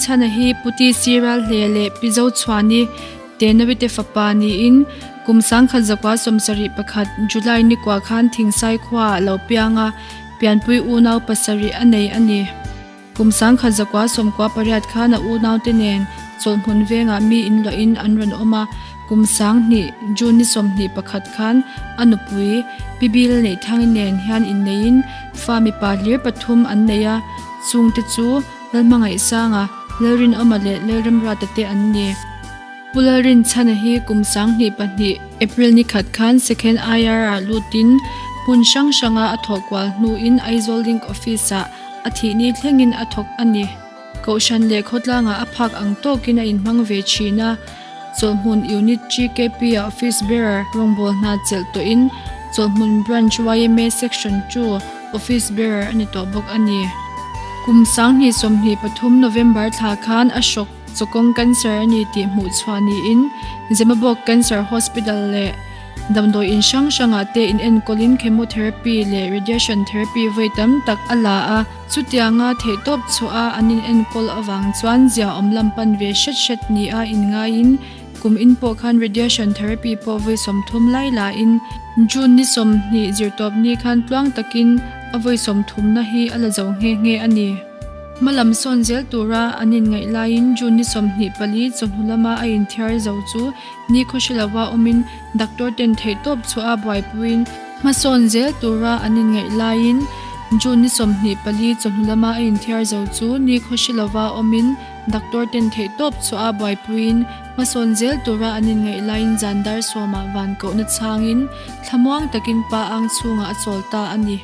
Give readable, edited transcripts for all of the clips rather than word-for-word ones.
Lalrinchhana hi Pu TC Ralhle leh Pi Zochhuani Tenawite fapa niin kum 1971 July ni kua khan Thingsai khuaah a lo piang a, pianpui unau pasarih a nei a ni. Kum 1998 khan a unaute nen chawlhhmun vengah mi inluahin an rawn awm a, kum 2000 June ni 21 khan a nupui Pi Bil Neihthangin nen hian inneiin fa mipa hlir pathum an nei a, chungte chu Lalhmangaihsanga, Lalrinawma leh Lalremruata te an ni. Pu Lalrinchhana hi kum 2002 April ni khat khan Second IR-ah lutin hmun hrang hranga a thawh kual hnuin Aizawl Link Office-ah a thihni thlengin a thawk a ni. Kohhran leh khawtlangah a phak ang tawkin a inhmang ve thin a, Chawlhhmun Unit GKP-ah Office Bearer rawngbâwl hna chelh tawhin Chawlhhmun Branch yma Section 2 Office Bearer a ni tawh bawk a ni. Kum 2023 November thla khan a hrawk chawkawng cancer a ni tih hmuh chhuah niin Zemabawk Cancer Hospital leh Damdawi in hrang hrangah te inenkawlin chemotherapy leh radiation therapy vawi tam tak a la a, chutianga theihtawp chhuah a an inenkawl avang chuan ziaawm lam pan ve hret hret nia inngaiin kum in pawh khan radiation therapy pawh vawi 30 lai lain June ni 20 zirtawp ni khan tluang takin a vawi 30 na hi a la zo nghe nghe a ni. Hmalam sawn zel tura an inngaih laiin June ni 24 chawhnu lama a inthiar zo chu Ni khawhrilova awmin doctor ten theihtawp chhuah a buaipuiin hmasawn zel tura an inngaih laiin June ni 24 chawhnu lama a inthiar zo chu ni khawhrilova awmin doctor ten theihtawp chhuah a buaipuiin hmasawn zel tura an inngaih laiin zan dar sawmah van kohna chhangin thlamuang takin pa ang chhungah a chawl ta a ni.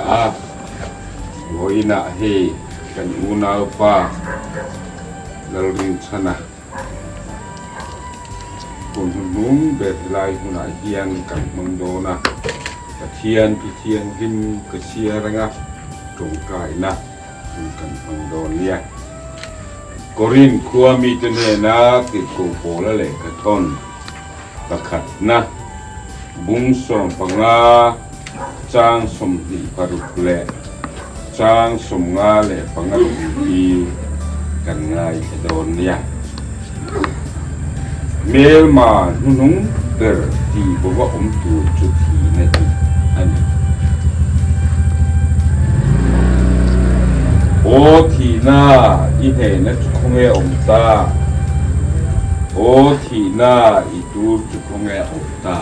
a, vawiinah hei kan unaupa Lalrinchhana hun hnuhnung ber helai hunah hian kan hmang dawn a, Pathian Pi Thianghlim ka chhiar anga tawngtaina hun kan hmang dawn nia. Korinth khua mite hnena tirhkoh pawla lehkha thawn pakhatna bung 15 chang 26 leh chang 55 thu hi kan ngaithla dawn nia. Hmelma hnuhnung ber tih bova awm tur chu thihna hi a ni. Aw thihna i hnehna chu khawnge awm ta? Aw thihna i tur chu khawnge awm ta?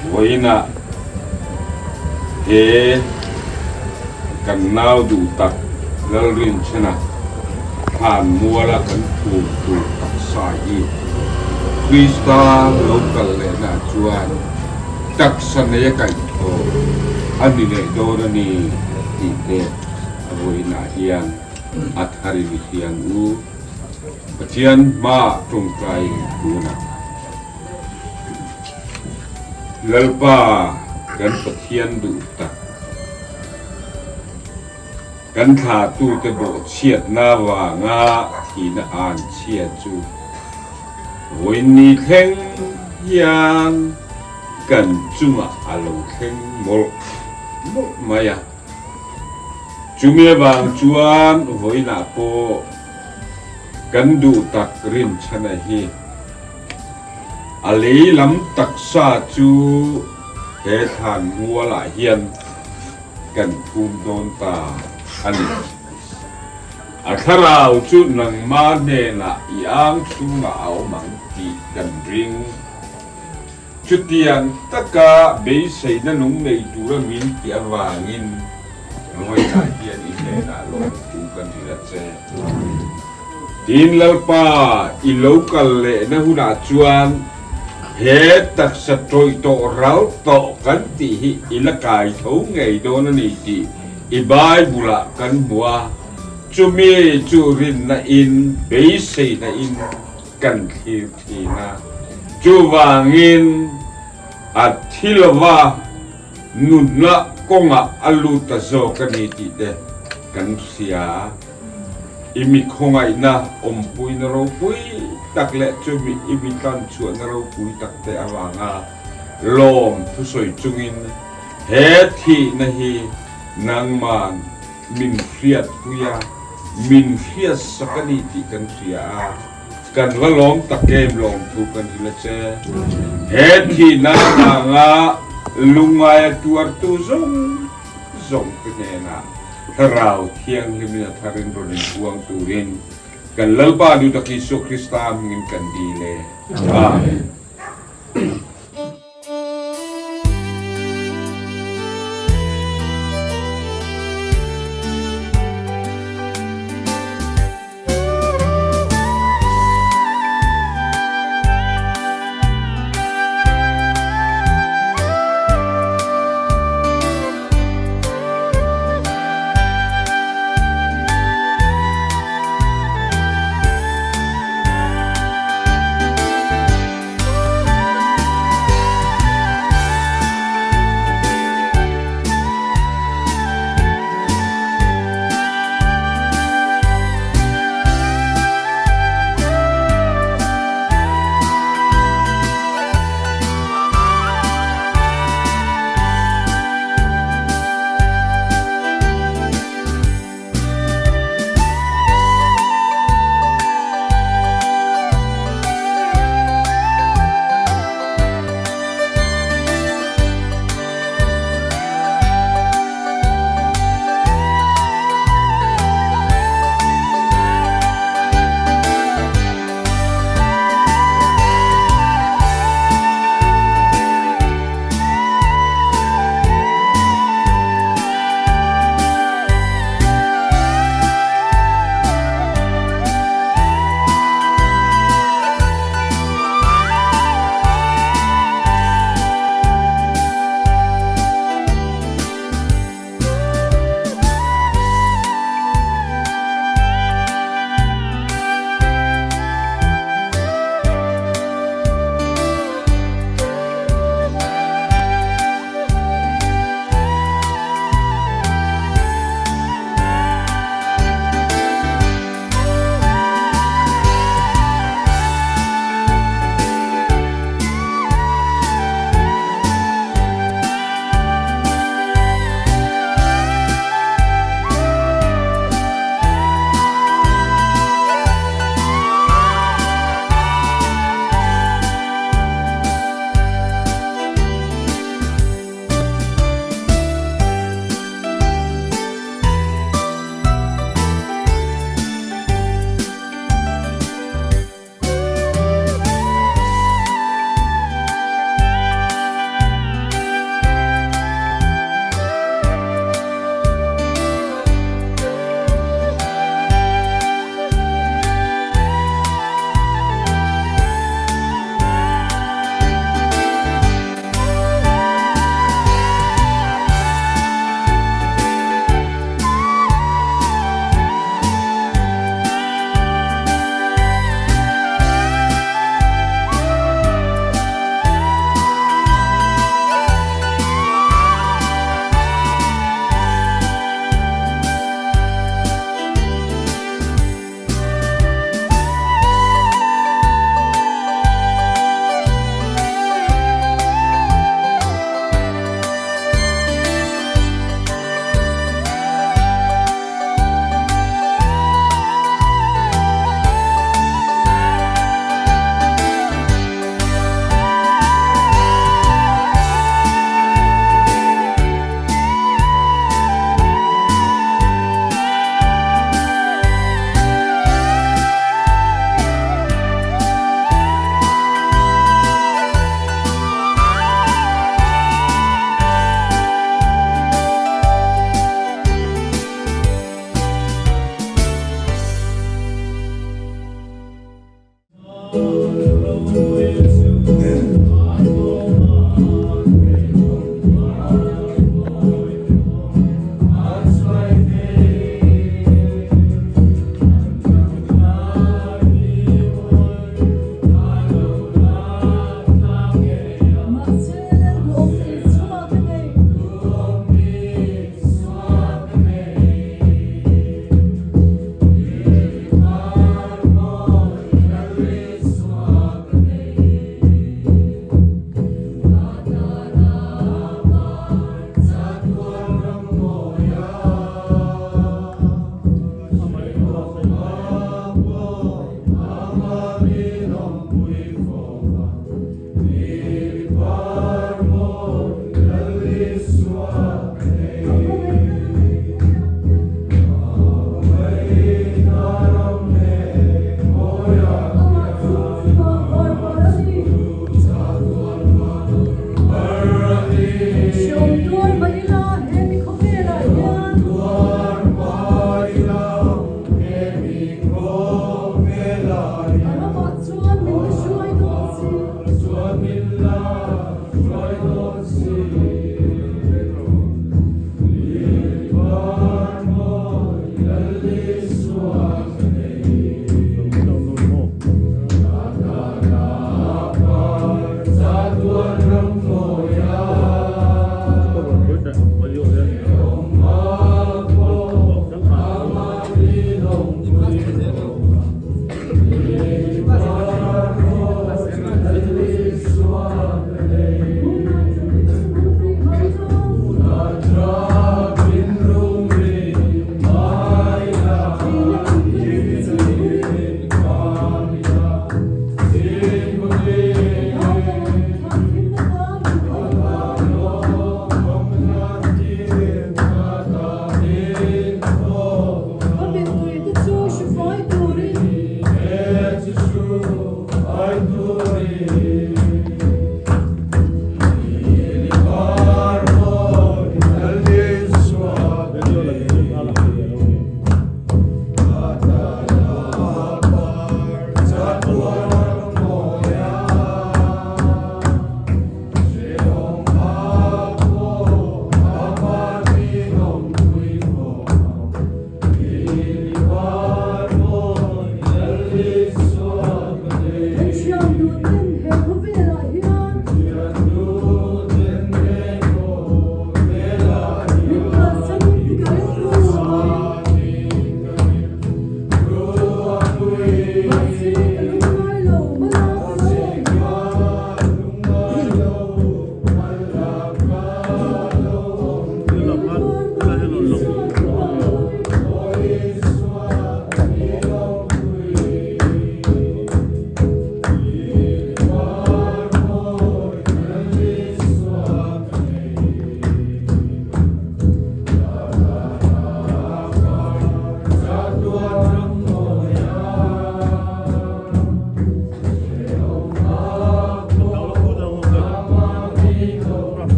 Vawiinah he kan nau duh tak Lalrinchhana thlan muala kan phum tur taksa hi Krista lo kal lehna chuan taksa neia kaihthawh a ni leh dawn a ni tih te a vawiinah hian a tharin i hria ang u. Pathian hmaah tawngtai tunah. Lalpa kan Pathian duh tak, kan thlahtute bawhchhiatna vanga thihna an chhia chu vawiinni thleng hian kan chungah a lo thleng mawlh mawlh mai a. Chumi avang chuan vawiinah pawh kan duh tak rinchhana hi A lei lam taksa chu he thlan mualah hian kan phum dawn ta a ni. A thlarau chu nangma hnenah i ang chhungah a awm ang tih kan ring. Chutiang taka beiseina nung nei tura min tih avangin Vawiinah hian i hnenah lawmtu kan ri a che. Tin, Lalpa, i lo kal lehna hunah chuan he taksa tawih tawh ral tawh kan tih hi i la kai tho ngei dawn a ni tih i Bible-ah kan hmu a, chumi chu rinna in, beiseina in kan thlir thin a, chuvangin a thi lova nunna kawngah a lut ta zawk a ni tih te kan hria a. I mi khawngaihna awmpuina ropui tak leh chumi i mi tlanchhuahna ropui tak te avanga lawm thusawi chungin he thihna hi nangman min hriatpui a, min hriatsak a ni tih kan hria a. Kan va lawm tak em lawmthu kan hrilh a che. He thihna avanga lungngaia tuartu zawng zawng te hnenah Thlarau Thianghlimin a tharin rawn inpuang turin kan Lalpa Duhtak Isua Krista hmingin kan dil e. Amen.